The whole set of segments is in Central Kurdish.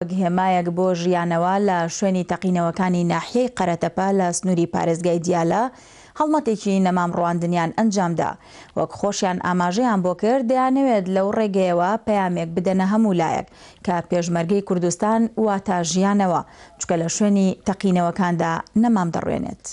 وەک هێمایەک بۆ ژیانەوە لە شوێنی تەقینەوەکانی ناحیەی قەرەتەپە لە سنووری پارێزگای دیالە هەڵمەتێکی نەمام ڕواندنیان ئەنجامدا، وەک خۆشیان ئاماژەیان بۆ کرد دەیانەوێت لەو ڕێگەیەوە پەیامێک بدەنە هەموو لایەک کە پێشمەرگەی کوردستان واتا ژیانەوە، چونکە لە شوێنی تەقینەوەکاندا نەمام دەڕوێنێت.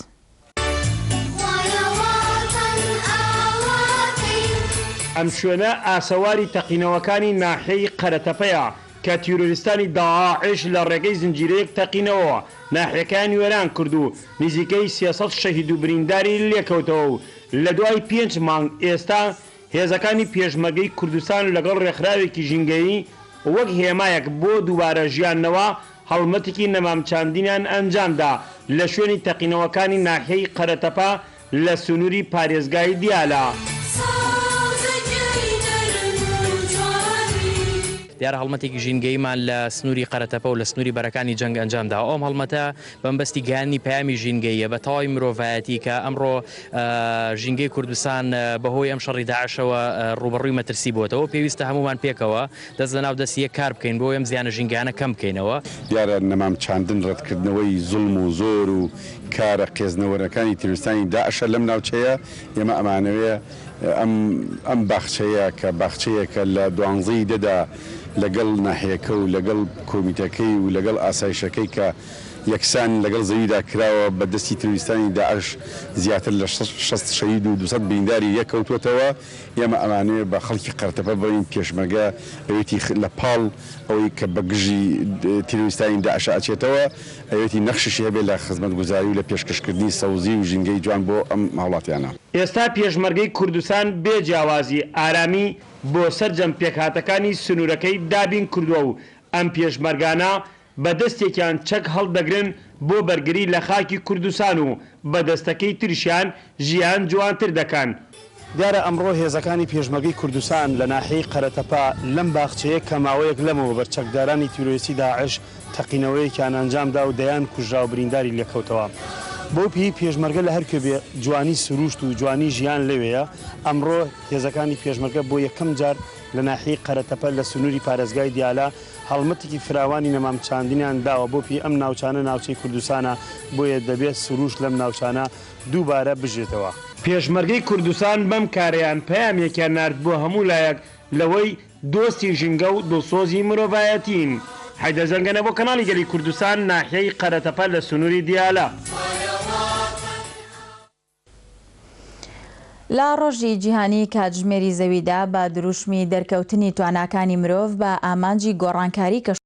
ئەم شوێنە ئاسەواری تەقینەوەکانی ناحیەی قەرەتەپەیە کە تیرۆریستانی داعش لە ڕێگەی زنجیرەیەک تەقینەوەوە ناحیەکەیان وێران کرد و نزیکەی 300 شەهید و برینداری لێکەوتەوە و لە دوای پێنج مانگ ئێستا هێزەکانی پێشمەرگەی کوردستان لەگەڵ ڕێکخراوێکی ژینگەیی وەک هێمایەک بۆ دووبارە ژیاندنەوە هەڵمەتێکی نەمامچاندنیان ئەنجامدا لە شوێنی تەقینەوەکانی ناحیەی قەرەتەپە لە سنووری پارێزگای دیالە. دیارە هەڵمەتێکی ژینگەییمان لە سنووری قەرەتەپە و لە سنووری بەرەکانی جەنگ ئەنجام داوە. ئەم هەڵمەتە بە مەبەستی گەیاندنی پەیامی ژینگەییە بە تەواوی مرۆڤایەتی کە ئەمڕۆ ژینگەی کوردستان بەهۆی ئەم شەڕی داعشەوە ڕووبەڕووی مەترسی بووەتەوە. پێویستە هەموومان پێکەوە دەست لەناو دەستی یەک کار بکەین بۆ ئەم زیانە ژینگەیانە کەم بکەینەوە. دیارە نەمام چاندن ڕەتکردنەوەی زوڵم و زۆر و کارە قێزنەوەرەکانی تیرۆریستانی داعشە لەم ناوچەیە، ئێمە ئەمانەوێ ئەم ئەم باخچەیە کە باخچەیەکە لە دوانزەی دەدا لەگەڵ ناحیەکە و لەگەڵ کۆمیتەکەی و لەگەڵ ئاسایشەکەی کە یەکسان لەگەڵ زەویدا کراوە بە دەستی تیرۆریستانی داعش زیاتر لە 60 شەهید و 200 برینداری لێکەوتووەتەوە. ئێمە ئەمانەوێ بە خەڵکی قەرەتەپە بڵێین پێشمەرگە ئەوێتی لە پاڵ ئەوەی کە بە گژی تیرۆریستانی داعشا ئەچێتەوە ئەوێتی نەخشیشی هەبێ لە خزمەتگوزاری و لە پێشکەشکردنی سەوزی و ژینگەی جوان بۆ ئەم هاوڵاتیانە. ئێستا پێشمەرگەی کوردستان بێ جیاوازی ئارامی بۆ سەرجەم پێکهاتەکانی سنوورەکەی دابین کردووە و ئەم پێشمەرگانە بە دەستێکیان چەک هەڵدەگرن بۆ بەرگری لە خاکی کوردستان و بە دەستەکەی تریشیان ژیان جوانتر دەکەن. دیارە ئەمڕۆ هێزەکانی پێشمەرگەی کوردستان لە ناحیەی قەرەتەپە لەم باخچەیە کە ماوەیەک لەمەوەبەر چەکدارانی تیرۆریستی داعش تەقینەوەیەکیان ئەنجامدا و دەیان کوژراو برینداری لێکەوتەوە. بەو پێیەی پێشمەرگە لە هەرکوێ بێ جوانی سرووشت و جوانی ژیان لەوێیە، ئەمڕۆ هێزەکانی پێشمەرگە بۆ یەکەم جار لە ناحیەی قەرەتەپە لە سنووری پارێزگای دیالە هەڵمەتێکی فراوانی نەمام چاندنیان داوە بۆ پێی ئەم ناوچانە ناوچەی کوردستانە بۆیە دەبێت سرووشت لەم ناوچانە دووبارە بژێتەوە. پێشمەرگەی کوردستان بەم کارەیان پەیامێکیان نارد بۆ هەموو لایەک لەوەی دۆستی ژینگە و دڵسۆزی مرۆڤایەتین. حەیدەر زەنگەنە بۆ کەناڵی گەلی کوردستان، ناحیەی قەرەتەپە لە سنووری دیالە. لە ڕۆژی جیهانی کاتژمێری زەویدا بە دروشمی دەرکەوتنی تواناکانی مرۆڤ بە ئامانجی گۆڕانکاری کەش.